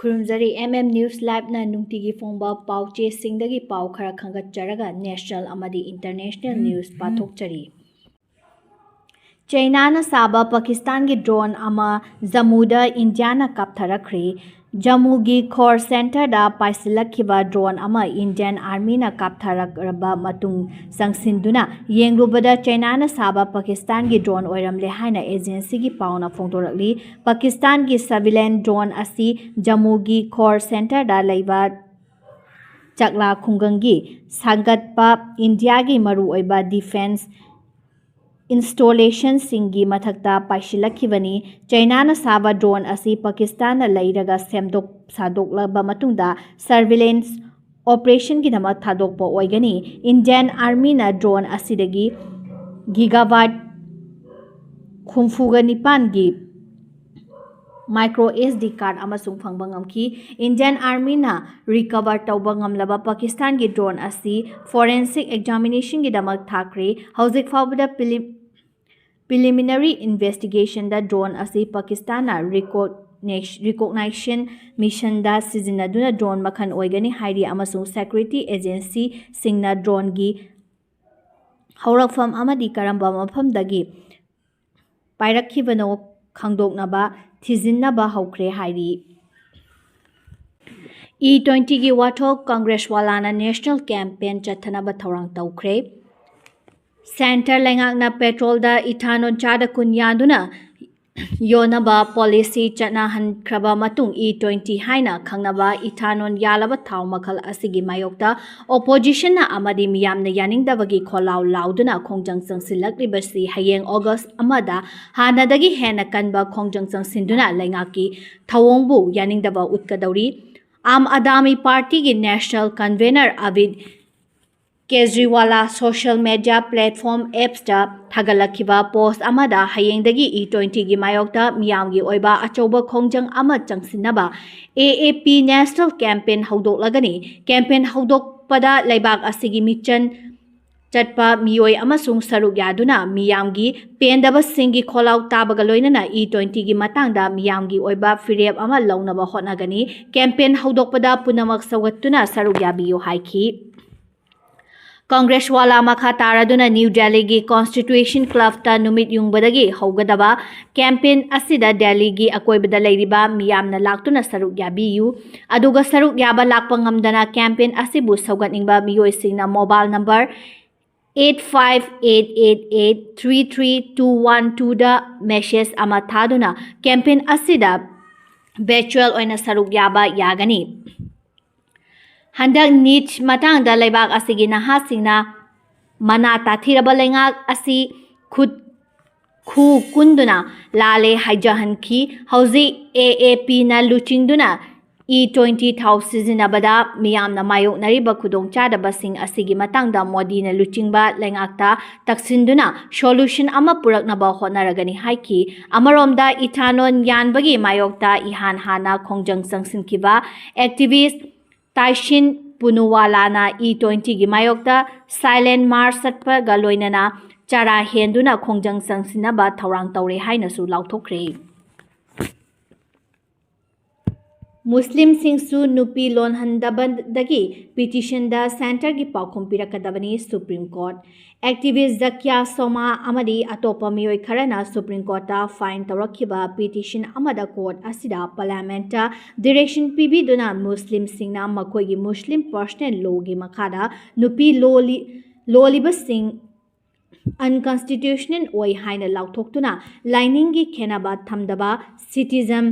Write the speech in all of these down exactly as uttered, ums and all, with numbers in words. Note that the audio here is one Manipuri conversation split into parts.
ꯈꯨꯔꯨꯝꯖꯔꯤ꯫ M M News Live-ꯅ ꯅꯨꯡꯇꯤꯒꯤ ꯐꯣꯡꯕ ꯄꯥꯎ ꯆꯦꯁꯤꯡꯗꯒꯤ ꯄꯥꯎ ꯈꯔ ꯈꯟꯒꯠꯆꯔꯒ national ꯑꯃꯗꯤ international news ꯄꯥꯊꯣꯛꯆꯔꯤ꯫ ꯆꯩꯅꯥꯅ ꯁꯥꯕ ꯄꯥꯀꯤꯁꯇꯥꯟꯒꯤ drone ꯑꯃ ꯖꯝꯃꯨꯗ ꯏꯟꯗꯤꯌꯥꯅ ꯀꯥꯞꯊꯔꯛꯈ꯭ꯔꯦ꯫ ꯖꯝꯃꯨꯒꯤ ꯈꯣꯔ centre-ꯗ ꯄꯥꯏꯁꯤꯜꯂꯛꯈꯤꯕ drone ꯑꯃ Indian Army-ꯅ ꯀꯥꯞꯊꯔꯛꯂꯕ ꯃꯇꯨꯡ ꯆꯪꯁꯤꯟꯗꯨꯅ ꯌꯦꯡꯂꯨꯕꯗ ꯆꯩꯅꯥꯅ ꯁꯥꯕ ꯄꯥꯀꯤꯁꯇꯥꯟꯒꯤ drone ꯑꯣꯏꯔꯝꯂꯦ ꯍꯥꯏꯅ agency-ꯒꯤ ꯄꯥꯎꯅ ꯐꯣꯡꯗꯣꯔꯛꯂꯤ꯫ ꯄꯥꯀꯤꯁꯇꯥꯟꯒꯤ surveillance drone ꯑꯁꯤ ꯖꯝꯃꯨꯒꯤ ꯈꯣꯔ centre-ꯗ ꯂꯩꯕ ꯆꯥꯛꯂꯥ ꯈꯨꯡꯒꯪꯒꯤ ꯁꯥꯒꯠꯄ ꯏꯟꯗꯤꯌꯥꯒꯤ ꯃꯔꯨꯑꯣꯏꯕ defence installation-ꯁꯤꯡꯒꯤ ꯃꯊꯛꯇ ꯄꯥꯏꯁꯤꯜꯂꯛꯈꯤꯕꯅꯤ꯫ ꯆꯩꯅꯥꯅ ꯁꯥꯕ drone ꯑꯁꯤ ꯄꯥꯀꯤꯁꯇꯥꯟꯅ ꯂꯩꯔꯒ ꯁꯦꯝꯗꯣꯛ ꯁꯥꯗꯣꯛꯂꯕ ꯃꯇꯨꯡꯗ surveillance operation-ꯒꯤꯗꯃꯛ ꯊꯥꯗꯣꯛꯄ ꯑꯣꯏꯒꯅꯤ꯫ Indian Army-ꯅ drone ꯑꯁꯤꯗꯒꯤ gigabyte ꯍꯨꯝꯐꯨꯒ ꯅꯤꯄꯥꯟꯒꯤ micro S D card ꯑꯃꯁꯨ ꯐꯪꯕ ꯉꯝꯈꯤ꯫ Indian Army-ꯅ recover ꯇꯧꯕ ꯉꯝꯂꯕ ꯄꯥꯀꯤꯁꯇꯥꯟꯒꯤ drone ꯑꯁꯤ forensic examination-ꯒꯤꯗꯃꯛ ꯊꯥꯈ꯭ꯔꯦ꯫ ꯍꯧꯖꯤꯛ ꯐꯥꯎꯕꯗ preli-, preliminary investigation-ꯗ drone ꯑꯁꯤ ꯄꯥꯀꯤꯁꯇꯥꯟꯅ recognition, recognition mission-ꯗ ꯁꯤꯖꯤꯟꯅꯗꯨꯅ drone ꯃꯈꯜ ꯑꯣꯏꯒꯅꯤ ꯍꯥꯏꯔꯤ ꯑꯃꯁꯨꯡ security agency-ꯁꯤꯡꯅ drone-ꯒꯤ ꯍꯧꯔꯛꯐꯝ ꯑꯃꯗꯤ ꯀꯔꯝꯕ ꯃꯐꯝꯗꯒꯤ ꯄꯥꯏꯔꯛꯈꯤꯕꯅꯣ ꯈꯪꯗꯣꯛꯅꯕ ꯊꯤꯖꯤꯟꯅꯕ ꯍꯧꯈ꯭ꯔꯦ ꯍꯥꯏꯔꯤ꯫ E twenty-ꯒꯤ ꯋꯥꯊꯣꯛ, ꯀꯪꯒ꯭ꯔꯦꯁ ꯋꯥꯂꯥꯅ national campaign ꯆꯠꯊꯅꯕ ꯊꯧꯔꯥꯡ ꯇꯧꯈ꯭ꯔꯦ꯫ Centre ꯂꯩꯉꯥꯛꯅ petrol-ꯗ ethanol ꯆꯥꯗ ꯀꯨꯟ ꯌꯥꯟꯗꯨꯅ ꯌꯣꯟꯅꯕ policy ꯆꯠꯅꯍꯟꯈ꯭ꯔꯕ ꯃꯇꯨꯡ E twenty ꯍꯥꯏꯅ ꯈꯪꯅꯕ ethanol ꯌꯥꯜꯂꯕ ꯊꯥꯎ ꯃꯈꯜ ꯑꯁꯤꯒꯤ ꯃꯥꯌꯣꯛꯇ opposition-ꯅ ꯑꯃꯗꯤ ꯃꯤꯌꯥꯝꯅ ꯌꯥꯅꯤꯡꯗꯕꯒꯤ ꯈꯣꯜꯂꯥꯎ ꯂꯥꯎꯗꯨꯅ ꯈꯣꯡꯖꯪ ꯆꯪꯁꯤꯜꯂꯛꯂꯤꯕꯁꯤ ꯍꯌꯦꯡ August ꯑꯃꯗ ꯍꯥꯟꯅꯗꯒꯤ ꯍꯦꯟꯅ ꯀꯟꯕ ꯈꯣꯡꯖꯪ ꯆꯪꯁꯤꯟꯗꯨꯅ ꯂꯩꯉꯥꯛꯀꯤ ꯊꯧꯑꯣꯡꯕꯨ ꯌꯥꯅꯤꯡꯗꯕ ꯎꯠꯀꯗꯧꯔꯤ꯫ ꯑꯥꯝ ꯑꯥꯗꯃꯤ ꯄꯥꯔꯇꯤꯒꯤ national convener ꯑꯔꯕꯤꯟꯗ ꯀꯦꯖꯔꯤꯋꯥꯂꯥ social media platform X-ꯇ ꯊꯥꯒꯠꯂꯛꯈꯤꯕ post ꯑꯃꯗ ꯍꯌꯦꯡꯗꯒꯤ E twenty-ꯒꯤ ꯃꯥꯌꯣꯛꯇ ꯃꯤꯌꯥꯝꯒꯤ ꯑꯣꯏꯕ ꯑꯆꯧꯕ ꯈꯣꯡꯖꯪ ꯑꯃ ꯆꯪꯁꯤꯟꯅꯕ A A P national campaign ꯍꯧꯗꯣꯛꯂꯒꯅꯤ꯫ Campaign ꯍꯧꯗꯣꯛꯄꯗ ꯂꯩꯕꯥꯛ ꯑꯁꯤꯒꯤ ꯃꯤꯆꯝ ꯆꯠꯄ ꯃꯤꯑꯣꯏ ꯑꯃꯁꯨꯡ ꯁꯔꯨꯛ ꯌꯥꯗꯨꯅ ꯃꯤꯌꯥꯝꯒꯤ ꯄꯦꯟꯗꯕꯁꯤꯡꯒꯤ ꯈꯣꯜꯂꯥꯎ ꯇꯥꯕꯒ ꯂꯣꯏꯅꯅ ꯏ ꯇ꯭ꯋꯦꯟꯇꯤꯒꯤ ꯃꯇꯥꯡꯗ ꯃꯤꯌꯥꯝꯒꯤ ꯑꯣꯏꯕ ꯐꯤꯔꯦꯞ ꯑꯃ ꯂꯧꯅꯕ ꯍꯣꯠꯅꯒꯅꯤ꯫ ꯀꯦꯝꯄꯦꯟ ꯍꯧꯗꯣꯛꯄꯗ ꯄꯨꯝꯅꯃꯛ ꯁꯧꯒꯠꯇꯨꯅ ꯁꯔꯨꯛ ꯌꯥꯕꯤꯌꯨ ꯍꯥꯏꯈꯤ꯫ ꯀꯪꯒ꯭ꯔꯦꯁ ꯋꯥꯂꯥ ꯃꯈꯥ ꯇꯥꯔꯗꯨꯅ ꯅ꯭ꯌꯨ ꯗꯦꯜꯂꯤꯒꯤ ꯀꯣꯟꯁꯇꯤꯇ꯭ꯌꯨꯁꯟ ꯀ꯭ꯂꯕꯇ ꯅꯨꯃꯤꯠ ꯌꯨꯡꯕꯗꯒꯤ ꯍꯧꯒꯗꯕ ꯀꯦꯝꯄꯦꯟ ꯑꯁꯤꯗ ꯗꯦꯜꯂꯤꯒꯤ ꯑꯀꯣꯏꯕꯗ ꯂꯩꯔꯤꯕ ꯃꯤꯌꯥꯝꯅ ꯂꯥꯛꯇꯨꯅ ꯁꯔꯨꯛ ꯌꯥꯕꯤꯌꯨ꯫ ꯑꯗꯨꯒ ꯁꯔꯨꯛ ꯌꯥꯕ ꯂꯥꯛꯄ ꯉꯝꯗꯅ ꯀꯦꯝꯄꯦꯟ ꯑꯁꯤꯕꯨ ꯁꯧꯒꯠꯅꯤꯡꯕ ꯃꯤꯑꯣꯏꯁꯤꯡꯅ mobile number eight five eight eight eight three three two one twoꯗ ꯃꯦꯁꯦꯖ ꯑꯃ ꯊꯥꯗꯨꯅ ꯀꯦꯝꯄꯦꯟ ꯑꯁꯤꯗ ꯚꯔꯆꯨꯑꯦꯜ ꯑꯣꯏꯅ ꯁꯔꯨꯛ ꯌꯥꯕ ꯌꯥꯒꯅꯤ꯫ ꯍꯟꯗꯛ ꯅꯤꯠ ꯃꯇꯥꯡꯗ ꯂꯩꯕꯥꯛ ꯑꯁꯤꯒꯤ ꯅꯍꯥꯁꯤꯡꯅ ꯃꯅꯥ ꯇꯥꯊꯤꯔꯕ ꯂꯩꯉꯥꯛ ꯑꯁꯤ ꯈꯨꯠ ꯈꯨ ꯀꯨꯟꯗꯨꯅ ꯂꯥꯜꯂꯦ ꯍꯥꯏꯖꯍꯟꯈꯤ꯫ ꯍꯧꯖꯤꯛ ꯑꯦ ꯑꯦ ꯄꯤꯅ ꯂꯨꯆꯤꯡꯗꯨꯅ ꯏ ꯇ꯭ꯋꯦꯟꯇꯤ ꯊꯥꯎ ꯁꯤꯖꯤꯟꯅꯕꯗ ꯃꯤꯌꯥꯝꯅ ꯃꯥꯌꯣꯛꯅꯔꯤꯕ ꯈꯨꯗꯣꯡꯆꯥꯗꯕꯁꯤꯡ ꯑꯁꯤꯒꯤ ꯃꯇꯥꯡꯗ ꯃꯣꯗꯤꯅ ꯂꯨꯆꯤꯡꯕ ꯂꯩꯉꯥꯛꯇ ꯇꯛꯁꯤꯟꯗꯨꯅ ꯁꯣꯂꯨꯁꯟ ꯑꯃ ꯄꯨꯔꯛꯅꯕ ꯍꯣꯠꯅꯔꯒꯅꯤ ꯍꯥꯏꯈꯤ꯫ ꯑꯃꯔꯣꯝꯗ ꯏꯊꯥꯅꯣꯜ ꯌꯥꯟꯕꯒꯤ ꯃꯥꯌꯣꯛꯇ ꯏꯍꯥꯟ ꯍꯥꯟꯅ ꯈꯣꯡꯖꯪ ꯆꯪꯁꯤꯟꯈꯤꯕ ꯑꯦꯛꯇꯤꯚꯤꯁ ꯇꯥꯏꯁꯤꯟ ꯄꯨꯅꯨꯋꯥꯂꯥꯅ ꯏ ꯇ꯭ꯋꯦꯟꯇꯤꯒꯤ ꯃꯥꯌꯣꯛꯇ ꯁꯥꯏꯂꯦꯟ ꯃꯥꯔꯆ ꯆꯠꯄꯒ ꯂꯣꯏꯅꯅ ꯆꯔꯥ ꯍꯦꯟꯗꯨꯅ ꯈꯣꯡꯖꯪ ꯆꯪꯁꯤꯟꯅꯕ ꯊꯧꯔꯥꯡ ꯇꯧꯔꯦ ꯍꯥꯏꯅꯁꯨ ꯂꯥꯎꯊꯣꯛꯈ꯭ꯔꯦ꯫ ꯃꯨꯁꯂꯤꯝꯁꯤꯡꯁꯨ ꯅꯨꯄꯤ ꯂꯣꯟꯍꯟꯗꯕꯗꯒꯤ ꯄꯤꯇꯤꯁꯟꯗ ꯁꯦꯟꯇꯔꯒꯤ ꯄꯥꯎꯈꯨꯝ ꯄꯤꯔꯛꯀꯗꯕꯅꯤ ꯁꯨꯄ꯭ꯔꯤꯝ ꯀꯣꯔꯠ꯫ ꯑꯦꯛꯇꯤꯚꯤꯁ ꯖꯀꯤꯌꯥ ꯁꯣꯃꯥ ꯑꯃꯗꯤ ꯑꯇꯣꯞꯄ ꯃꯤꯑꯣꯏ ꯈꯔꯅ ꯁꯨꯄ꯭ꯔꯤꯝ ꯀꯣꯔꯠꯇ ꯐꯥꯏꯜ ꯇꯧꯔꯛꯈꯤꯕ ꯄꯤꯇꯤꯁꯟ ꯑꯃꯗ ꯀꯣꯔꯠ ꯑꯁꯤꯗ ꯄꯥꯔꯂꯤꯌꯥꯃꯦꯟꯠꯇ ꯗꯤꯔꯦꯛꯁꯟ ꯄꯤꯕꯤꯗꯨꯅ ꯃꯨꯁꯂꯤꯝꯁꯤꯡꯅ ꯃꯈꯣꯏꯒꯤ ꯃꯨꯁꯂꯤꯝ ꯄꯔꯁꯅꯦꯜ ꯂꯣꯒꯤ ꯃꯈꯥꯗ ꯅꯨꯄꯤ ꯂꯣꯜꯂꯤ-, ꯂꯣꯜꯂꯤꯕꯁꯤꯡ ꯑꯟꯀꯟꯁꯇꯤꯇ꯭ꯌꯨꯁꯅꯦꯜ ꯑꯣꯏ ꯍꯥꯏꯅ ꯂꯥꯎꯊꯣꯛꯇꯨꯅ ꯂꯥꯏꯅꯤꯡꯒꯤ ꯈꯦꯟꯅꯕ ꯊꯝꯗꯕ ꯁꯤꯇꯤꯖꯟ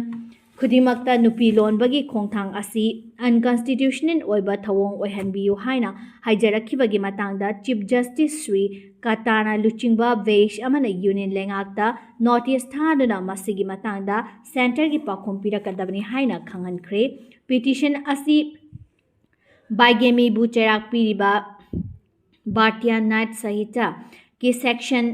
ꯈꯨꯗꯤꯡꯃꯛꯇ ꯅꯨꯄꯤ ꯂꯣꯟꯕꯒꯤ ꯈꯣꯡꯊꯥꯡ ꯑꯁꯤ ꯑꯟꯀꯟꯁꯇꯤꯇ꯭ꯌꯨꯁꯅꯦꯜ ꯑꯣꯏꯕ ꯊꯧꯑꯣꯡ ꯑꯣꯏꯍꯟꯕꯤꯌꯨ ꯍꯥꯏꯅ ꯍꯥꯏꯖꯔꯛꯈꯤꯕꯒꯤ ꯃꯇꯥꯡꯗ ꯆꯤꯐ ꯖꯁꯇꯤꯁ ꯁ꯭ꯔꯤ ꯀꯇꯥꯅ ꯂꯨꯆꯤꯡꯕ ꯕꯦꯟꯆ ꯑꯃꯅ ꯌꯨꯅꯤꯌꯟ ꯂꯩꯉꯥꯛꯇ ꯅꯣꯇꯤꯁ ꯊꯥꯗꯨꯅ ꯃꯁꯤꯒꯤ ꯃꯇꯥꯡꯗ ꯁꯦꯟꯇꯔꯒꯤ ꯄꯥꯎꯈꯨꯝ ꯄꯤꯔꯛꯀꯗꯕꯅꯤ ꯍꯥꯏꯅ ꯈꯪꯍꯟꯈ꯭ꯔꯦ꯫ ꯄꯤꯇꯤꯁꯟ ꯑꯁꯤ ꯕꯥꯏꯒꯦꯃꯤꯕꯨ ꯆꯩꯔꯥꯛ ꯄꯤꯔꯤꯕ ꯚꯥꯔꯇꯤꯌꯥ ꯅꯥꯠ ꯁꯪꯍꯤꯇꯥꯒꯤ ꯁꯦꯛꯁꯟ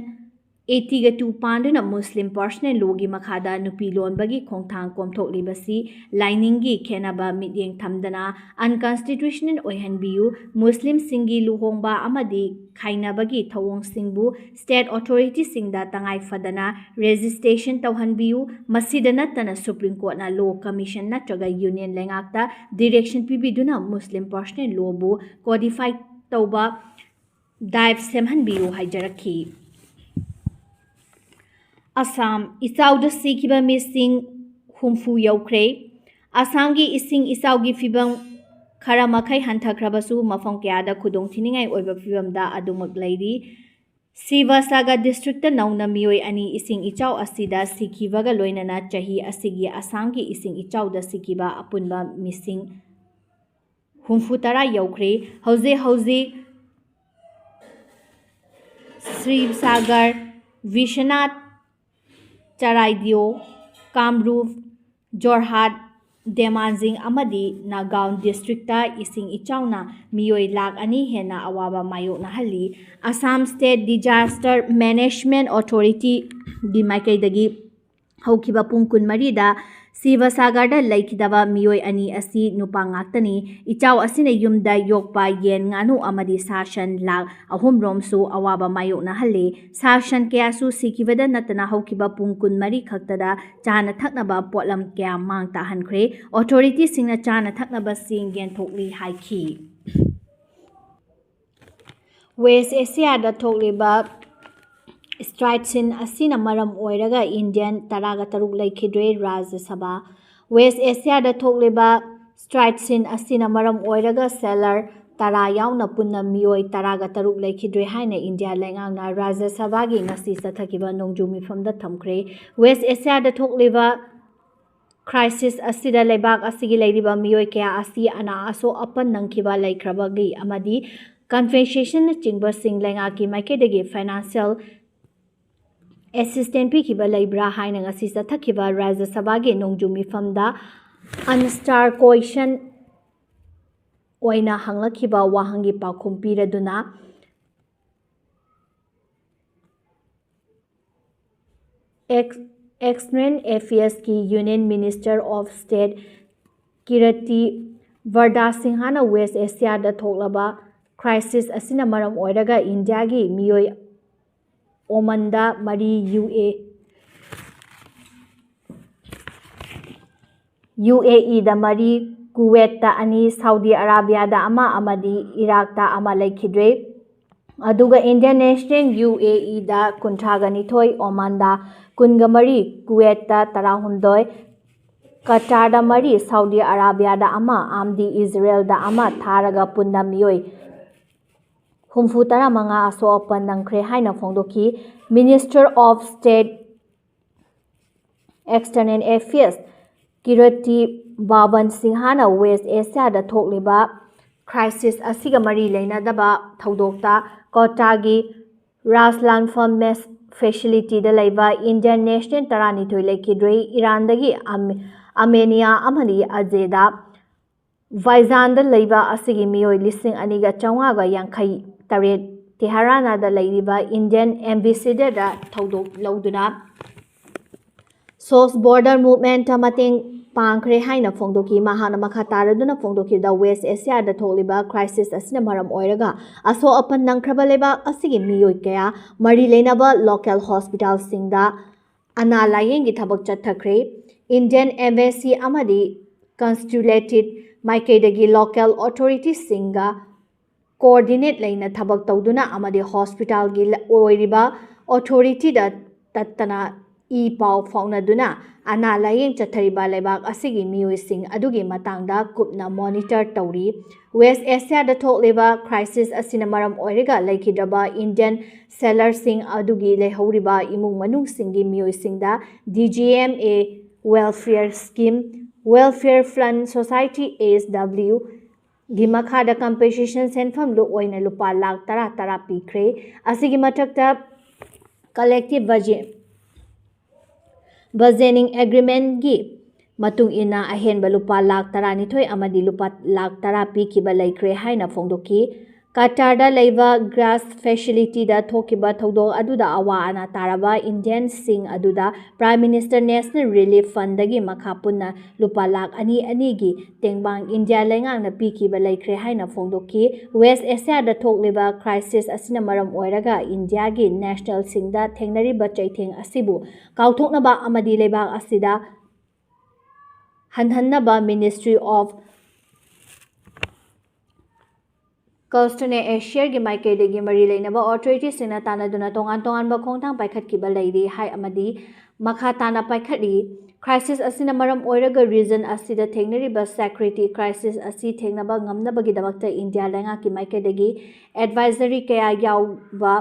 eighty-two ꯄꯥꯟꯗꯨꯅ ꯃꯨꯁꯂꯤꯝ personal lawꯒꯤ ꯃꯈꯥꯗ ꯅꯨꯄꯤ ꯂꯣꯟꯕꯒꯤ ꯈꯣꯡꯊꯥꯡ ꯀꯣꯝꯊꯣꯛꯂꯤꯕꯁꯤ ꯂꯥꯏꯅꯤꯡꯒꯤ ꯈꯦꯠꯅꯕ ꯃꯤꯠꯌꯦꯡ ꯊꯝꯗꯅ unconstitutional ꯑꯣꯏꯍꯟꯕꯤꯌꯨ, ꯃꯨꯁꯂꯤꯝꯁꯤꯡꯒꯤ ꯂꯨꯍꯣꯡꯕ ꯑꯃꯗꯤ ꯈꯥꯏꯅꯕꯒꯤ ꯊꯧꯑꯣꯡꯁꯤꯡꯕꯨ state authorityꯁꯤꯡꯗ ꯇꯉꯥꯏ ꯐꯗꯅ registration ꯇꯧꯍꯟꯕꯤꯌꯨ꯫ ꯃꯁꯤꯗ ꯅꯠꯇꯅ Supreme Courtꯅ Law Commission ꯅꯠꯇ꯭ꯔꯒ Union ꯂꯩꯉꯥꯛꯇ direction ꯄꯤꯕꯤꯗꯨꯅ ꯃꯨꯁꯂꯤꯝ personal lawꯕꯨ codify ꯇꯧꯕ drive ꯁꯦꯝꯍꯟꯕꯤꯌꯨ ꯍꯥꯏꯖꯔꯛꯈꯤ꯫ ꯑꯁꯥꯝ, ꯏꯆꯥꯎꯗ ꯁꯤꯈꯤꯕ ꯃꯤꯁꯤꯡ ꯍꯨꯝꯐꯨ ꯌꯧꯈ꯭ꯔꯦ꯫ ꯑꯁꯥꯝꯒꯤ ꯏꯁꯤꯡ ꯏꯆꯥꯎꯒꯤ ꯐꯤꯕꯝ ꯈꯔ ꯃꯈꯩ ꯍꯟꯊꯈ꯭ꯔꯕꯁꯨ, ꯃꯐꯝ ꯀꯌꯥꯗ ꯈꯨꯗꯣꯡꯊꯤꯅꯤꯡꯉꯥꯏ ꯑꯣꯏꯕ ꯐꯤꯕꯝꯗ ꯑꯗꯨꯃꯛ ꯂꯩꯔꯤ꯫ ꯁꯤꯕꯁꯥꯒꯔ districtꯇ ꯅꯧꯅ ꯃꯤꯑꯣꯏ ꯑꯅꯤ ꯏꯁꯤꯡ ꯏꯆꯥꯎ ꯑꯁꯤꯗ ꯁꯤꯈꯤꯕꯒ ꯂꯣꯏꯅꯅ ꯆꯍꯤ ꯑꯁꯤꯒꯤ ꯑꯁꯥꯝꯒꯤ ꯏꯁꯤꯡ ꯏꯆꯥꯎꯗ ꯁꯤꯈꯤꯕ ꯑꯄꯨꯟꯕ ꯃꯤꯁꯤꯡ ꯍꯨꯝꯐꯨ ꯇꯔꯥ ꯌꯧꯈ꯭ꯔꯦ꯫ ꯍꯧꯖꯤꯛ ꯍꯧꯖꯤꯛ ꯁꯤꯕꯁꯥꯒꯔ, ꯕꯤꯁ꯭ꯋꯅꯥꯊ, ꯆꯔꯥꯏꯗꯤꯑꯣ, ꯀꯥꯝꯔꯨꯞ, ꯖꯣꯔꯍꯥꯠ, ꯙꯦꯃꯥꯖꯤꯡ ꯑꯃꯗꯤ ꯅꯥꯒꯥꯎꯟ districtꯇ ꯏꯁꯤꯡ ꯏꯆꯥꯎꯅ ꯃꯤꯑꯣꯏ ꯂꯥꯈ ꯑꯅꯤ ꯍꯦꯟꯅ ꯑꯋꯥꯕ ꯃꯥꯌꯣꯛꯅꯍꯜꯂꯤ꯫ Assam State Disaster Management Authorityꯒꯤ ꯃꯥꯏꯀꯩꯗꯒꯤ ꯍꯧꯈꯤꯕ ꯄꯨꯡ ꯀꯨꯟꯃꯔꯤꯗ ꯁꯤꯕꯁꯥꯒꯔꯗ ꯂꯩꯈꯤꯗꯕ ꯃꯤꯑꯣꯏ ꯑꯅꯤ ꯑꯁꯤ ꯅꯨꯄꯥ ꯉꯥꯛꯇꯅꯤ꯫ ꯏꯆꯥꯎ ꯑꯁꯤꯅ ꯌꯨꯝꯗ ꯌꯣꯛꯄ ꯌꯦꯟ, ꯉꯥꯅꯨ ꯑꯃꯗꯤ ꯁꯥ ꯁꯟ ꯂꯥꯈ ꯑꯍꯨꯝ ꯔꯣꯝꯁꯨ ꯑꯋꯥꯕ ꯃꯥꯌꯣꯛꯅꯍꯜꯂꯤ꯫ ꯁꯥ ꯁꯟ ꯀꯌꯥꯁꯨ ꯁꯤꯈꯤꯕꯗ ꯅꯠꯇꯅ ꯍꯧꯈꯤꯕ ꯄꯨꯡ ꯀꯨꯟꯃꯔꯤ ꯈꯛꯇꯗ ꯆꯥꯅ ꯊꯛꯅꯕ ꯄꯣꯠꯂꯝ ꯀꯌꯥ ꯃꯥꯡ ꯇꯥꯛꯍꯟꯈ꯭ꯔꯦ꯫ Authorityꯁꯤꯡꯅ ꯆꯥꯅ ꯊꯛꯅꯕꯁꯤꯡ ꯌꯦꯟꯊꯣꯛꯂꯤ ꯍꯥꯏꯈꯤ꯫ West Asiaꯗ ꯊꯣꯛꯂꯤꯕ strike scene ꯑꯁꯤꯅ ꯃꯔꯝ ꯑꯣꯏꯔꯒ Indian ꯇꯔꯥꯒ ꯇꯔꯨꯛ ꯂꯩꯈꯤꯗ꯭ꯔꯦ꯫ ꯔꯥꯖ꯭ꯌ ꯁꯚꯥ꯫ West Asiaꯗ ꯊꯣꯛꯂꯤꯕ strike scene ꯑꯁꯤꯅ ꯃꯔꯝ ꯑꯣꯏꯔꯒ sailor ꯇꯔꯥ ꯌꯥꯎꯅ ꯄꯨꯟꯅ ꯃꯤꯑꯣꯏ ꯇꯔꯥꯒ ꯇꯔꯨꯛ ꯂꯩꯈꯤꯗ꯭ꯔꯦ ꯍꯥꯏꯅ ꯏꯟꯗꯤꯌꯥ ꯂꯩꯉꯥꯛꯅ ꯔꯥꯖ꯭ꯌ ꯁꯚꯥꯒꯤ ꯉꯁꯤ ꯆꯠꯊꯈꯤꯕ ꯅꯣꯡꯖꯨ ꯃꯤꯐꯝꯗ ꯊꯝꯈ꯭ꯔꯦ꯫ West Asiaꯗ ꯊꯣꯛꯂꯤꯕ crisis ꯑꯁꯤꯗ ꯂꯩꯕꯥꯛ ꯑꯁꯤꯒꯤ ꯂꯩꯔꯤꯕ ꯃꯤꯑꯣꯏ ꯀꯌꯥ ꯑꯁꯤ ꯑꯅꯥ ꯑꯁꯣꯛ ꯑꯄꯟ ꯅꯪꯈꯤꯕ ꯂꯩꯈ꯭ꯔꯕꯒꯤ ꯑꯃꯗꯤ compensationꯅꯆꯤꯡꯕꯁꯤꯡ ꯂꯩꯉꯥꯛꯀꯤ ꯃꯥꯏꯀꯩꯗꯒꯤ financial assistance ꯄꯤꯈꯤꯕ ꯂꯩꯕ꯭ꯔꯥ ꯍꯥꯏꯅ ꯉꯁꯤ ꯆꯠꯊꯈꯤꯕ ꯔꯥꯖ꯭ꯌ ꯁꯚꯥꯒꯤ ꯅꯣꯡꯖꯨ ꯃꯤꯐꯝꯗ unanswered question ꯑꯣꯏꯅ ꯍꯪꯂꯛꯈꯤꯕ ꯋꯥꯍꯪꯒꯤ ꯄꯥꯎꯈꯨꯝ ꯄꯤꯔꯗꯨꯅ Ex-, External Affairs ꯀꯤ Union Minister of State ꯀꯤꯔꯇꯤ ꯚꯔꯗꯥ ꯁꯤꯡꯍꯅ West Asia ꯗ ꯊꯣꯛꯂꯕ crisis ꯑꯁꯤꯅ ꯃꯔꯝ ꯑꯣꯏꯔꯒ ꯏꯟꯗꯤꯌꯥꯒꯤ ꯃꯤꯑꯣꯏ ꯑꯣꯃꯟꯗ ꯃꯔꯤ, ꯌꯨ ꯑꯦ, ꯌꯨ ꯑꯦ ꯏꯗ ꯃꯔꯤ, ꯀꯨꯋꯦꯠꯇ ꯑꯅꯤ, ꯁꯥꯎꯗꯤ ꯑꯔꯥꯕꯤꯌꯥꯗ ꯑꯃ ꯑꯃꯗꯤ ꯏꯔꯥꯛꯇ ꯑꯃ ꯂꯩꯈꯤꯗ꯭ꯔꯦ꯫ ꯑꯗꯨꯒ Indian national ꯌꯨ ꯑꯦ ꯏꯗ ꯀꯨꯟꯊ꯭ꯔꯥꯒ ꯅꯤꯊꯣꯏ, ꯑꯣꯃꯥꯟꯗ ꯀꯨꯟꯒ ꯃꯔꯤ, ꯀꯨꯋꯦꯠꯇ ꯇꯔꯥꯍꯨꯝꯗꯣꯏ, ꯀꯇꯥꯔꯗ ꯃꯔꯤ, ꯁꯥꯎꯗꯤ ꯑꯔꯥꯕꯤꯌꯥꯗ ꯑꯃ ꯑꯃꯗꯤ ꯏꯖꯔꯦꯜꯗ ꯑꯃ ꯊꯥꯔꯒ ꯄꯨꯟꯅ ꯃꯤꯑꯣꯏ ꯍꯨꯝꯐꯨ ꯇꯔꯥ ꯃꯉꯥ ꯑꯁꯣꯛ ꯑꯄꯟ ꯅꯪꯈ꯭ꯔꯦ ꯍꯥꯏꯅ ꯐꯣꯡꯗꯣꯛꯈꯤ꯫ Minister of State External Affairs ꯀꯤꯔꯇꯤ ꯚꯥꯕꯟ ꯁꯤꯡꯍꯅ West Asia ꯗ ꯊꯣꯛꯂꯤꯕ crisis ꯑꯁꯤꯒ ꯃꯔꯤ ꯂꯩꯅꯗꯕ ꯊꯧꯗꯣꯛꯇ ꯀꯣꯇꯥꯒꯤ ꯔꯥꯖꯂꯥꯟꯐꯝ mess facility ꯗ ꯂꯩꯕ Indian national ꯇꯔꯥꯅꯤꯊꯣꯏ ꯂꯩꯈꯤꯗ꯭ꯔꯦ꯫ ꯏꯔꯥꯟꯗꯒꯤ ꯑꯃ-, ꯑꯃꯦꯅꯤꯌꯥ ꯑꯃꯗꯤ ꯑꯖꯦꯗ ꯚꯥꯏꯖꯥꯟꯗ ꯂꯩꯕ ꯑꯁꯤꯒꯤ ꯃꯤꯑꯣꯏ ꯂꯤꯁꯤꯡ ꯑꯅꯤꯒ ꯆꯥꯝꯃꯉꯥꯒ ꯌꯥꯡꯈꯩ ꯇꯔꯦꯠ ꯇꯦꯍꯔꯥꯅꯥꯗ ꯂꯩꯔꯤꯕ Indian ambassador ꯗ ꯊꯧꯗꯣꯛ ꯂꯧꯗꯨꯅ ꯁꯣꯁ border movement ꯇ ꯃꯇꯦꯡ ꯄꯥꯡꯈ꯭ꯔꯦ ꯍꯥꯏꯅ ꯐꯣꯡꯗꯣꯛꯈꯤ꯫ ꯃꯍꯥꯛꯅ ꯃꯈꯥ ꯇꯥꯔꯗꯨꯅ ꯐꯣꯡꯗꯣꯛꯈꯤꯕꯗ, West Asia ꯗ ꯊꯣꯛꯂꯤꯕ crisis ꯑꯁꯤꯅ ꯃꯔꯝ ꯑꯣꯏꯔꯒ ꯑꯁꯣꯛ ꯑꯄꯟ ꯅꯪꯈ꯭ꯔꯕ ꯂꯩꯕꯥꯛ ꯑꯁꯤꯒꯤ ꯃꯤꯑꯣꯏ ꯀꯌꯥ ꯃꯔꯤ ꯂꯩꯅꯕ local hospital ꯁꯤꯡꯗ ꯑꯅꯥ ꯂꯥꯌꯦꯡꯒꯤ ꯊꯕꯛ ꯆꯠꯊꯈ꯭ꯔꯦ꯫ Indian embassy ꯑꯃꯗꯤ consulate ꯃꯥꯏꯀꯩꯗꯒꯤ local authority ꯁꯤꯡꯒ coordinate ꯂꯩꯅ ꯊꯕꯛ ꯇꯧꯗꯨꯅ ꯑꯃꯗꯤ hospital ꯒꯤ ꯂ-, ꯑꯣꯏꯔꯤꯕ authority ꯗ ꯇꯠꯇꯅ ꯏ ꯄꯥꯎ ꯐꯥꯎꯅꯗꯨꯅ ꯑꯅꯥ ꯂꯥꯌꯦꯡ ꯆꯠꯊꯔꯤꯕ ꯂꯩꯕꯥꯛ ꯑꯁꯤꯒꯤ ꯃꯤꯑꯣꯏꯁꯤꯡ ꯑꯗꯨꯒꯤ ꯃꯇꯥꯡꯗ ꯀꯨꯞꯅ monitor ꯇꯧꯔꯤ꯫ West Asia ꯗ ꯊꯣꯛꯂꯤꯕ crisis ꯑꯁꯤꯅ ꯃꯔꯝ ꯑꯣꯏꯔꯒ ꯂꯩꯈꯤꯗ꯭ꯔꯕ Indian sailor ꯁꯤꯡ ꯑꯗꯨꯒꯤ ꯂꯩꯍꯧꯔꯤꯕ ꯏꯃꯨꯡ ꯃꯅꯨꯡꯁꯤꯡꯒꯤ ꯃꯤꯑꯣꯏꯁꯤꯡꯗ D G M A welfare scheme, Welfare Fund Society, S W, ꯒꯤ ꯃꯈꯥꯗ compensation ꯁꯦꯟꯐꯝ ꯂꯨ ꯑꯣꯏꯅ ꯂꯨꯄꯥ ꯂꯥꯈ ꯇꯔꯥ ꯇꯔꯥ ꯄꯤꯈ꯭ꯔꯦ꯫ ꯑꯁꯤꯒꯤ ꯃꯊꯛꯇ collective budget, bargaining agreement ꯀꯤ ꯃꯇꯨꯡ ꯏꯟꯅ ꯑꯍꯦꯟꯕ ꯂꯨꯄꯥ ꯂꯥꯈ ꯇꯔꯥꯅꯤꯊꯣꯏ ꯑꯃꯗꯤ ꯂꯨꯄꯥ ꯂꯥꯈ ꯇꯔꯥ ꯄꯤꯈꯤꯕ ꯂꯩꯈ꯭ꯔꯦ ꯍꯥꯏꯅ ꯐꯣꯡꯗꯣꯛꯈꯤ꯫ ꯀꯇꯥꯔꯗ ꯂꯩꯕ ꯒ꯭ꯌꯥꯁ ꯐꯦꯁꯤꯂꯤꯇꯤꯗ ꯊꯣꯛꯈꯤꯕ ꯊꯧꯗꯣꯛ ꯑꯗꯨꯗ ꯑꯋꯥ ꯑꯅꯥ ꯇꯥꯔꯕ ꯏꯟꯗꯤꯌꯟꯁꯤꯡ ꯑꯗꯨꯗ Prime Minister National Relief Fundꯗꯒꯤ ꯃꯈꯥ ꯄꯨꯟꯅ ꯂꯨꯄꯥ ꯂꯥꯈ ꯑꯅꯤ ꯑꯅꯤꯒꯤ ꯇꯦꯡꯕꯥꯡ ꯏꯟꯗꯤꯌꯥ ꯂꯩꯉꯥꯛꯅ ꯄꯤꯈꯤꯕ ꯂꯩꯈ꯭ꯔꯦ ꯍꯥꯏꯅ ꯐꯣꯡꯗꯣꯛꯈꯤ꯫ ꯋꯦꯁ ꯑꯦꯁꯤꯌꯥꯗ ꯊꯣꯛꯂꯤꯕ ꯀ꯭ꯔꯥꯏꯁꯤꯁ ꯑꯁꯤꯅ ꯃꯔꯝ ꯑꯣꯏꯔꯒ ꯏꯟꯗꯤꯌꯥꯒꯤ ꯅꯦꯁꯅꯦꯜꯁꯤꯡꯗ ꯊꯦꯡꯅꯔꯤꯕ ꯆꯩꯊꯦꯡ ꯑꯁꯤꯕꯨ ꯀꯥꯎꯊꯣꯛꯅꯕ ꯑꯃꯗꯤ ꯂꯩꯕꯥꯛ ꯑꯁꯤꯗ ꯍꯟꯍꯟꯅꯕ Ministry of Culture and Affairsꯒꯤ ꯃꯥꯏꯀꯩꯗꯒꯤ ꯃꯔꯤ ꯂꯩꯅꯕ ꯑꯣꯊꯣꯔꯤꯇꯤꯁꯤꯡꯅ ꯇꯥꯟꯅꯗꯨꯅ ꯇꯣꯉꯥꯟ ꯇꯣꯉꯥꯟꯕ ꯈꯣꯡꯊꯥꯡ ꯄꯥꯏꯈꯠꯈꯤꯕ ꯂꯩꯔꯤ ꯍꯥꯏ ꯑꯃꯗꯤ ꯃꯈꯥ ꯇꯥꯅ ꯄꯥꯏꯈꯠꯂꯤ꯫ ꯀ꯭ꯔꯥꯏꯁꯤꯁ ꯑꯁꯤꯅ ꯃꯔꯝ ꯑꯣꯏꯔꯒ ꯔꯤꯖꯟ ꯑꯁꯤꯗ ꯊꯦꯡꯅꯔꯤꯕ ꯁꯦꯀ꯭ꯌꯨꯔꯤꯇꯤ ꯀ꯭ꯔꯥꯏꯁꯤꯁ ꯑꯁꯤ ꯊꯦꯡꯅꯕ ꯉꯝꯅꯕꯒꯤꯗꯃꯛꯇ ꯏꯟꯗꯤꯌꯥ ꯂꯩꯉꯥꯛꯀꯤ ꯃꯥꯏꯀꯩꯗꯒꯤ ꯑꯦꯗꯚꯥꯏꯖꯔꯤ ꯀꯌꯥ ꯌꯥꯎꯕ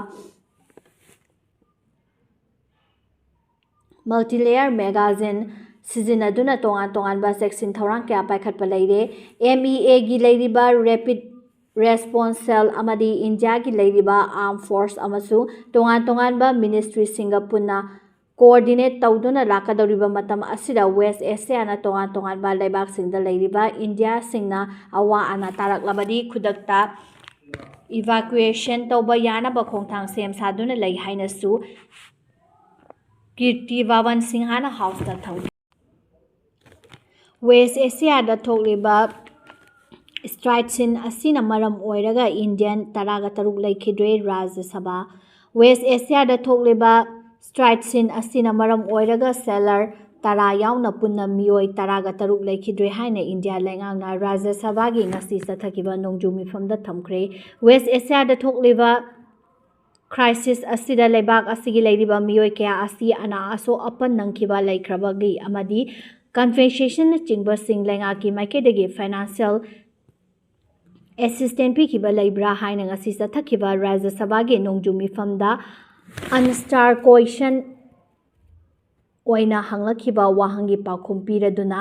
multi-layer magazine ꯁꯤꯖꯤꯟꯅꯗꯨꯅ ꯇꯣꯉꯥꯟ ꯇꯣꯉꯥꯟꯕ ꯆꯦꯛꯁꯤꯟ ꯊꯧꯔꯥꯡ ꯀꯌꯥ ꯄꯥꯏꯈꯠꯄ ꯂꯩꯔꯦ꯫ M E Aꯒꯤ ꯂꯩꯔꯤꯕ Rapid Response Cell ꯑꯃꯗꯤ ꯏꯟꯗꯤꯌꯥꯒꯤ ꯂꯩꯔꯤꯕ Armed Force ꯑꯃꯁꯨꯡ ꯇꯣꯉꯥꯟ ꯇꯣꯉꯥꯟꯕ ꯃꯤꯅꯤꯁꯇ꯭ꯔꯤꯁꯤꯡꯒ ꯄꯨꯟꯅ ꯀꯣꯑꯣꯔꯗꯤꯅꯦꯠ ꯇꯧꯗꯨꯅ ꯂꯥꯛꯀꯗꯧꯔꯤꯕ ꯃꯇꯝ ꯑꯁꯤꯗ ꯋꯦꯁ ꯑꯦꯁꯤꯌꯥꯅ ꯇꯣꯉꯥꯟ ꯇꯣꯉꯥꯟꯕ ꯂꯩꯕꯥꯛꯁꯤꯡꯗ ꯂꯩꯔꯤꯕ ꯏꯟꯗꯤꯌꯥꯁꯤꯡꯅ ꯑꯋꯥ ꯑꯅꯥ ꯇꯥꯔꯛꯂꯕꯗꯤ ꯈꯨꯗꯛꯇ ꯏꯚꯥꯀ꯭ꯌꯨꯑꯦꯁꯟ ꯇꯧꯕ ꯌꯥꯅꯕ ꯈꯣꯡꯊꯥꯡ ꯁꯦꯝ ꯁꯥꯗꯨꯅ ꯂꯩ ꯍꯥꯏꯅꯁꯨ ꯀꯤꯔꯇꯤ ꯚꯥꯕꯟ ꯁꯤꯡꯍꯥꯅ ꯍꯥꯎꯁꯇ ꯊꯝꯈꯤ꯫ ꯋꯦꯁ ꯑꯦꯁꯤꯌꯥꯗ ꯊꯣꯛꯂꯤꯕ ꯁ꯭ꯇ꯭ꯔꯥꯏꯠꯁꯤꯟ ꯑꯁꯤꯅ ꯃꯔꯝ ꯑꯣꯏꯔꯒ ꯏꯟꯗꯤꯌꯟ ꯇꯔꯥꯒ ꯇꯔꯨꯛ ꯂꯩꯈꯤꯗ꯭ꯔꯦ꯫ ꯔꯥꯖ꯭ꯌ ꯁꯚꯥ꯫ ꯋꯦꯁ ꯑꯦꯁꯤꯌꯥꯗ ꯊꯣꯛꯂꯤꯕ ꯁ꯭ꯇ꯭ꯔꯥꯏꯠꯁꯤꯟ ꯑꯁꯤꯅ ꯃꯔꯝ ꯑꯣꯏꯔꯒ ꯁꯦꯂꯔ ꯇꯔꯥ ꯌꯥꯎꯅ ꯄꯨꯟꯅ ꯃꯤꯑꯣꯏ ꯇꯔꯥꯒ ꯇꯔꯨꯛ ꯂꯩꯈꯤꯗ꯭ꯔꯦ ꯍꯥꯏꯅ ꯏꯟꯗꯤꯌꯥ ꯂꯩꯉꯥꯛꯅ ꯔꯥꯖ꯭ꯌ ꯁꯚꯥꯒꯤ ꯉꯁꯤ ꯆꯠꯊꯈꯤꯕ ꯅꯣꯡꯖꯨ ꯃꯤꯐꯝꯗ ꯊꯝꯈ꯭ꯔꯦ꯫ ꯋꯦꯁ ꯑꯦꯁꯤꯌꯥꯗ ꯊꯣꯛꯂꯤꯕ ꯀ꯭ꯔꯥꯏꯁꯤꯁ ꯑꯁꯤꯗ ꯂꯩꯕꯥꯛ ꯑꯁꯤꯒꯤ ꯂꯩꯔꯤꯕ ꯃꯤꯑꯣꯏ ꯀꯌꯥ ꯑꯁꯤ ꯑꯅꯥ ꯑꯁꯣꯛ ꯑꯄꯟ ꯅꯪꯈꯤꯕ ꯂꯩꯈ꯭ꯔꯕꯒꯤ ꯑꯃꯗꯤ ꯀꯝꯄꯦꯟꯁꯦꯁꯟꯅꯆꯤꯡꯕꯁꯤꯡ ꯂꯩꯉꯥꯛꯀꯤ ꯃꯥꯏꯀꯩꯗꯒꯤ ꯐꯥꯏꯅꯥꯟꯁꯤꯌꯦꯜ ꯑꯦꯁꯤꯁꯇꯦꯟ ꯄꯤꯈꯤꯕ ꯂꯩꯕ꯭ꯔꯥ ꯍꯥꯏꯅ ꯉꯁꯤ ꯆꯠꯊꯈꯤꯕ ꯔꯥꯖ꯭ꯌ ꯁꯚꯥꯒꯤ ꯅꯣꯡꯖꯨ ꯃꯤꯐꯝꯗ ꯑꯟꯁꯇꯥꯔ ꯀꯣꯏꯁꯟ ꯑꯣꯏꯅ ꯍꯪꯂꯛꯈꯤꯕ ꯋꯥꯍꯪꯒꯤ ꯄꯥꯎꯈꯨꯝ ꯄꯤꯔꯗꯨꯅ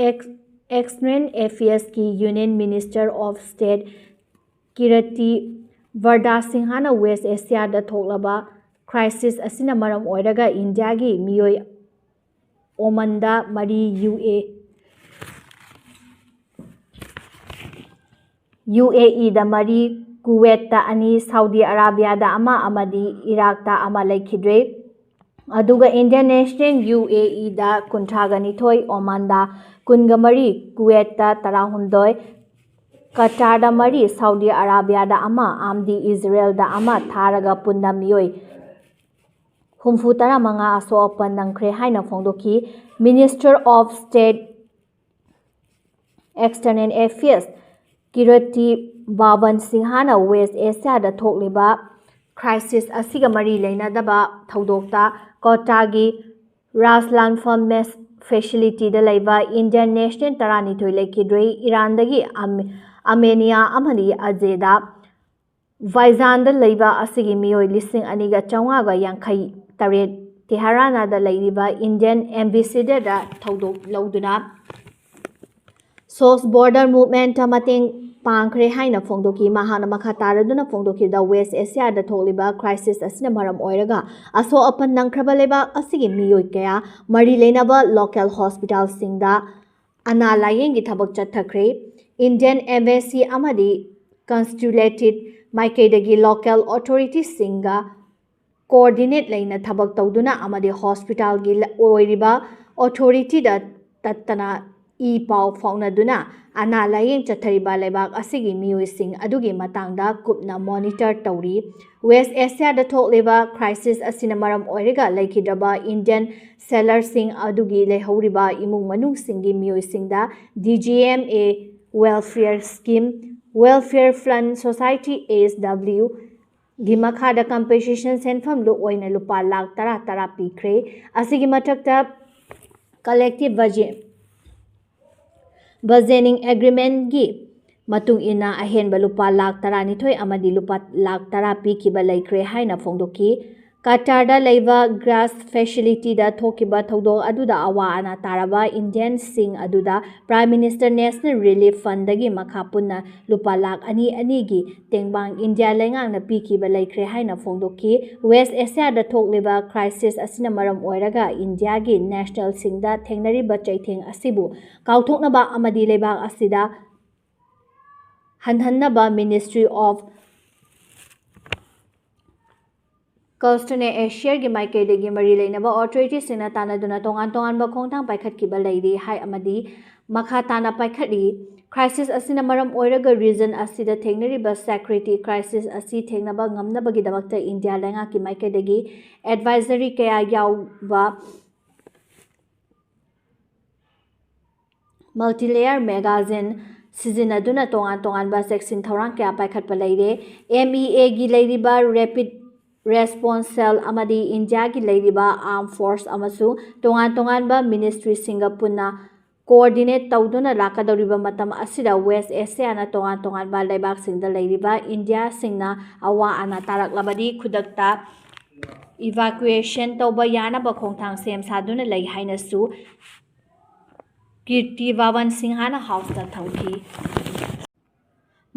X external ꯑꯦꯐꯤꯌꯔꯁꯀꯤ union minister of state ꯀꯤꯔꯇꯤ ꯚꯔꯗꯥ ꯁꯤꯡꯍꯥꯅ west ꯑꯦꯁꯤꯌꯥꯗ ꯊꯣꯛꯂꯕ crisis ꯑꯁꯤꯅ ꯃꯔꯝ ꯑꯣꯏꯔꯒ ꯏꯟꯗꯤꯌꯥꯒꯤ ꯃꯤꯑꯣꯏ ꯑꯣꯃꯟꯗ ꯃꯔꯤ, ꯌꯨ ꯑꯦ ꯌꯨ ꯑꯦ ꯏꯗ ꯃꯔꯤ, ꯀꯨꯋꯦꯠꯇ ꯑꯅꯤ, ꯁꯥꯎꯗꯤ ꯑꯔꯥꯕꯤꯌꯥꯗ ꯑꯃ ꯑꯃꯗꯤ ꯏꯔꯥꯛꯇ ꯑꯃ ꯂꯩꯈꯤꯗ꯭ꯔꯦ꯫ ꯑꯗꯨꯒ Indian national ꯌꯨ ꯑꯦ ꯏꯗ ꯀꯨꯟꯊ꯭ꯔꯥꯒ ꯅꯤꯊꯣꯏ, ꯑꯣꯃꯥꯟꯗ ꯀꯨꯟꯒ ꯃꯔꯤ, ꯀꯨꯋꯦꯠꯇ ꯇꯔꯥꯍꯨꯝꯗꯣꯏ, ꯀꯇꯥꯔꯗ ꯃꯔꯤ, ꯁꯥꯎꯗꯤ ꯑꯔꯥꯕꯤꯌꯥꯗ ꯑꯃ ꯑꯃꯗꯤ ꯏꯖꯔꯦꯜꯗ ꯑꯃ ꯊꯥꯔꯒ ꯄꯨꯟꯅ ꯃꯤꯑꯣꯏ ꯍꯨꯝꯐꯨ ꯇꯔꯥꯃꯉꯥ ꯑꯁꯣꯛ ꯑꯄꯟ ꯅꯪꯈ꯭ꯔꯦ ꯍꯥꯏꯅ ꯐꯣꯡꯗꯣꯛꯈꯤ꯫ Minister of State External Affairs ꯀꯤꯔꯇꯤ ꯕꯥꯕꯟ ꯁꯤꯡꯍꯥꯅ west ꯑꯦꯁꯤꯌꯥꯗ ꯊꯣꯛꯂꯤꯕ ꯀ꯭ꯔꯥꯏꯁꯤꯁ ꯑꯁꯤꯒ ꯃꯔꯤ ꯂꯩꯅꯗꯕ ꯊꯧꯗꯣꯛꯇ ꯀꯣꯇꯥꯒꯤ ꯔꯥꯖꯂꯥꯟꯐꯝ ꯃꯦꯁ ꯐꯦꯁꯤꯂꯤꯇꯤꯗ ꯂꯩꯕ Indian national ꯇꯔꯥꯅꯤꯊꯣꯏ ꯂꯩꯈꯤꯗ꯭ꯔꯦ꯫ ꯏꯔꯥꯟꯗꯒꯤ ꯑꯃꯦ-, ꯑꯃꯦꯅꯤꯌꯥ ꯑꯃꯗꯤ ꯑꯖꯦꯗ ꯚꯥꯏꯖꯥꯟꯗ ꯂꯩꯕ ꯑꯁꯤꯒꯤ ꯃꯤꯑꯣꯏ ꯂꯤꯁꯤꯡ ꯑꯅꯤꯒ ꯆꯥꯝꯃꯉꯥꯒ ꯌꯥꯡꯈꯩ ꯇꯔꯦꯠ ꯇꯦꯍꯔꯥꯅꯥꯗ ꯂꯩꯔꯤꯕ Indian ambassadorꯗ ꯊꯧꯗꯣꯛ ꯂꯧꯗꯨꯅ ꯁꯣꯁ ꯕꯣꯔꯗꯔ ꯃꯨꯚꯃꯦꯟꯠꯇ ꯃꯇꯦꯡ ꯄꯥꯡꯈ꯭ꯔꯦ ꯍꯥꯏꯅ ꯐꯣꯡꯗꯣꯛꯈꯤ꯫ ꯃꯍꯥꯛꯅ ꯃꯈꯥ ꯇꯥꯔꯗꯨꯅ ꯐꯣꯡꯗꯣꯛꯈꯤꯕꯗ, ꯋꯦꯁ ꯑꯦꯁꯤꯌꯥꯗ ꯊꯣꯛꯂꯤꯕ ꯀ꯭ꯔꯥꯏꯁꯤꯁ ꯑꯁꯤꯅ ꯃꯔꯝ ꯑꯣꯏꯔꯒ ꯑꯁꯣꯛ ꯑꯄꯟ ꯅꯪꯈ꯭ꯔꯕ ꯂꯩꯕꯥꯛ ꯑꯁꯤꯒꯤ ꯃꯤꯑꯣꯏ ꯀꯌꯥ ꯃꯔꯤ ꯂꯩꯅꯕ ꯂꯣꯀꯦꯜ ꯍꯣꯁꯄꯤꯇꯥꯜꯁꯤꯡꯗ ꯑꯅꯥ ꯂꯥꯌꯦꯡꯒꯤ ꯊꯕꯛ ꯆꯠꯊꯈ꯭ꯔꯦ꯫ Indian embassy ꯑꯃꯗꯤ ꯀꯟꯁꯨꯂꯦꯠꯀꯤ ꯃꯥꯏꯀꯩꯗꯒꯤ ꯂꯣꯀꯦꯜ ꯑꯣꯊꯣꯔꯤꯇꯤꯁꯤꯡꯒ ꯀꯣꯑꯣꯔꯗꯤꯅꯦꯠ ꯂꯩꯅ ꯊꯕꯛ ꯇꯧꯗꯨꯅ ꯑꯃꯗꯤ ꯍꯣꯁꯄꯤꯇꯥꯜꯒꯤ ꯂ-, ꯑꯣꯏꯔꯤꯕ ꯑꯣꯊꯣꯔꯤꯇꯤꯗ ꯇꯠꯇꯅ ꯏ ꯄꯥꯎ ꯐꯥꯎꯅꯗꯨꯅ ꯑꯅꯥ ꯂꯥꯌꯦꯡ ꯆꯠꯊꯔꯤꯕ ꯂꯩꯕꯥꯛ ꯑꯁꯤꯒꯤ ꯃꯤꯑꯣꯏꯁꯤꯡ ꯑꯗꯨꯒꯤ ꯃꯇꯥꯡꯗ ꯀꯨꯞꯅ ꯃꯣꯅꯤꯇꯔ ꯇꯧꯔꯤ꯫ ꯋꯦꯁ ꯑꯦꯁꯤꯌꯥꯗ ꯊꯣꯛꯂꯤꯕ ꯀ꯭ꯔꯥꯏꯁꯤꯁ ꯑꯁꯤꯅ ꯃꯔꯝ ꯑꯣꯏꯔꯒ ꯂꯩꯈꯤꯗ꯭ꯔꯕ Indian ꯁꯦꯂꯔꯁꯤꯡ ꯑꯗꯨꯒꯤ ꯂꯩꯍꯧꯔꯤꯕ ꯏꯃꯨꯡ ꯃꯅꯨꯡꯁꯤꯡꯒꯤ ꯃꯤꯑꯣꯏꯁꯤꯡꯗ D G M A welfare scheme, Welfare Fund Society, S W, ꯒꯤ ꯃꯈꯥꯗ ꯀꯝꯄꯦꯟꯁꯦꯁꯟ ꯁꯦꯟꯐꯝ ꯂꯨ-, ꯑꯣꯏꯅ ꯂꯨꯄꯥ ꯂꯥꯈ ꯇꯔꯥ ꯇꯔꯥ ꯄꯤꯈ꯭ꯔꯦ꯫ ꯑꯁꯤꯒꯤ ꯃꯊꯛꯇ ꯀꯂꯦꯛꯇꯤꯚ ꯕꯖꯦ-, ꯕꯖꯦꯅꯤꯡ ꯑꯦꯒ꯭ꯔꯤꯃꯦꯟꯒꯤ ꯃꯇꯨꯡ ꯏꯟꯅ ꯑꯍꯦꯟꯕ ꯂꯨꯄꯥ ꯂꯥꯈ ꯇꯔꯥꯅꯤꯊꯣꯏ ꯑꯃꯗꯤ ꯂꯨꯄꯥ ꯂꯥꯈ ꯇꯔꯥ ꯄꯤꯈꯤꯕ ꯂꯩꯈ꯭ꯔꯦ ꯍꯥꯏꯅ ꯐꯣꯡꯗꯣꯛꯈꯤ꯫ ꯀꯇꯥꯔꯗ ꯂꯩꯕ ꯒ꯭ꯔꯥꯁ ꯐꯦꯁꯤꯂꯤꯇꯤꯗ ꯊꯣꯛꯈꯤꯕ ꯊꯧꯗꯣꯛ ꯑꯗꯨꯗ ꯑꯋꯥ ꯑꯅꯥ ꯇꯥꯔꯕ ꯏꯟꯗꯤꯌꯟꯁꯤꯡ ꯑꯗꯨꯗ ꯄ꯭ꯔꯥꯏꯝ ꯃꯤꯅꯤꯁꯇꯔ ꯅꯦꯁꯅꯦꯜ ꯔꯤꯂꯤꯐ ꯐꯟꯗꯒꯤ ꯃꯈꯥ ꯄꯨꯟꯅ ꯂꯨꯄꯥ ꯂꯥꯈ ꯑꯅꯤ ꯑꯅꯤꯒꯤ ꯇꯦꯡꯕꯥꯡ ꯏꯟꯗꯤꯌꯥ ꯂꯩꯉꯥꯛꯅ ꯄꯤꯈꯤꯕ ꯂꯩꯈ꯭ꯔꯦ ꯍꯥꯏꯅ ꯐꯣꯡꯗꯣꯛꯈꯤ꯫ ꯋꯦꯁ ꯑꯦꯁꯤꯌꯥꯗ ꯊꯣꯛꯂꯤꯕ ꯀ꯭ꯔꯥꯏꯁꯤꯁ ꯑꯁꯤꯅ ꯃꯔꯝ ꯑꯣꯏꯔꯒ ꯏꯟꯗꯤꯌꯥꯒꯤ ꯅꯦꯁꯅꯦꯜꯁꯤꯡꯗ ꯊꯦꯡꯅꯔꯤꯕ ꯆꯩꯊꯦꯡ ꯑꯁꯤꯕꯨ ꯀꯥꯎꯊꯣꯛꯅꯕ ꯑꯃꯗꯤ ꯂꯩꯕꯥꯛ ꯑꯁꯤꯗ ꯍꯟꯍꯟꯅꯕ Ministry of Culture and Affairsꯀꯤ ꯃꯥꯏꯀꯩꯗꯒꯤ ꯃꯔꯤ ꯂꯩꯅꯕ authorityꯁꯤꯡꯅ ꯇꯥꯟꯅꯗꯨꯅ ꯇꯣꯉꯥꯟ ꯇꯣꯉꯥꯟꯕ ꯈꯣꯡꯊꯥꯡ ꯄꯥꯏꯈꯠꯈꯤꯕ ꯂꯩꯔꯤ ꯍꯥꯏ ꯑꯃꯗꯤ ꯃꯈꯥ ꯇꯥꯅ ꯄꯥꯏꯈꯠꯂꯤ꯫ Crisis ꯑꯁꯤꯅ ꯃꯔꯝ ꯑꯣꯏꯔꯒ region ꯑꯁꯤꯗ ꯊꯦꯡꯅꯔꯤꯕ security crisis ꯑꯁꯤ ꯊꯦꯡꯅꯕ ꯉꯝꯅꯕꯒꯤꯗꯃꯛꯇ ꯏꯟꯗꯤꯌꯥ ꯂꯩꯉꯥꯛꯀꯤ ꯃꯥꯏꯀꯩꯗꯒꯤ advisory ꯀꯌꯥ ꯌꯥꯎꯕ multi-layer magazine ꯁꯤꯖꯤꯟꯅꯗꯨꯅ ꯇꯣꯉꯥꯟ ꯇꯣꯉꯥꯟꯕ ꯆꯦꯛꯁꯤꯟ ꯊꯧꯔꯥꯡ ꯀꯌꯥ ꯄꯥꯏꯈꯠꯄ ꯂꯩꯔꯦ꯫ MEAꯒꯤ ꯂꯩꯔꯤꯕ Rapid Response Cell ꯑꯃꯗꯤ ꯏꯟꯗꯤꯌꯥꯒꯤ ꯂꯩꯔꯤꯕ Armed Force ꯑꯃꯁꯨꯡ ꯇꯣꯉꯥꯟ ꯇꯣꯉꯥꯟꯕ ministryꯁꯤꯡꯒ ꯄꯨꯟꯅ coordinate ꯇꯧꯗꯨꯅ ꯂꯥꯛꯀꯗꯧꯔꯤꯕ ꯃꯇꯝ ꯑꯁꯤꯗ West Asiaꯅ ꯇꯣꯉꯥꯟ ꯇꯣꯉꯥꯟꯕ ꯂꯩꯕꯥꯛꯁꯤꯡꯗ ꯂꯩꯔꯤꯕ ꯏꯟꯗꯤꯌꯥꯁꯤꯡꯅ ꯑꯋꯥ ꯑꯅꯥ ꯇꯥꯔꯛꯂꯕꯗꯤ ꯈꯨꯗꯛꯇ evacuation ꯇꯧꯕ ꯌꯥꯅꯕ ꯈꯣꯡꯊꯥꯡ ꯁꯦꯝ ꯁꯥꯗꯨꯅ ꯂꯩ ꯍꯥꯏꯅꯁꯨ ꯀꯤꯔꯇꯤ ꯚꯥꯋꯟ ꯁꯤꯡꯍꯅ Houseꯇ ꯊꯝꯈꯤ꯫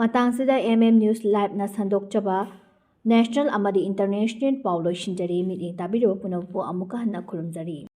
ꯃꯇꯥꯡꯁꯤꯗ MM News Liveꯅ ꯁꯟꯗꯣꯛꯆꯕ national ꯑꯃꯗꯤ international ꯄꯥꯎ ꯂꯣꯏꯁꯤꯟꯖꯔꯤ꯫ ꯃꯤꯠꯌꯦꯡ ꯇꯥꯕꯤꯔꯤꯕ ꯄꯨꯝꯅꯃꯛꯄꯨ ꯑꯃꯨꯛꯀ ꯍꯟꯅ ꯈꯨꯔꯨꯝꯖꯔꯤ꯫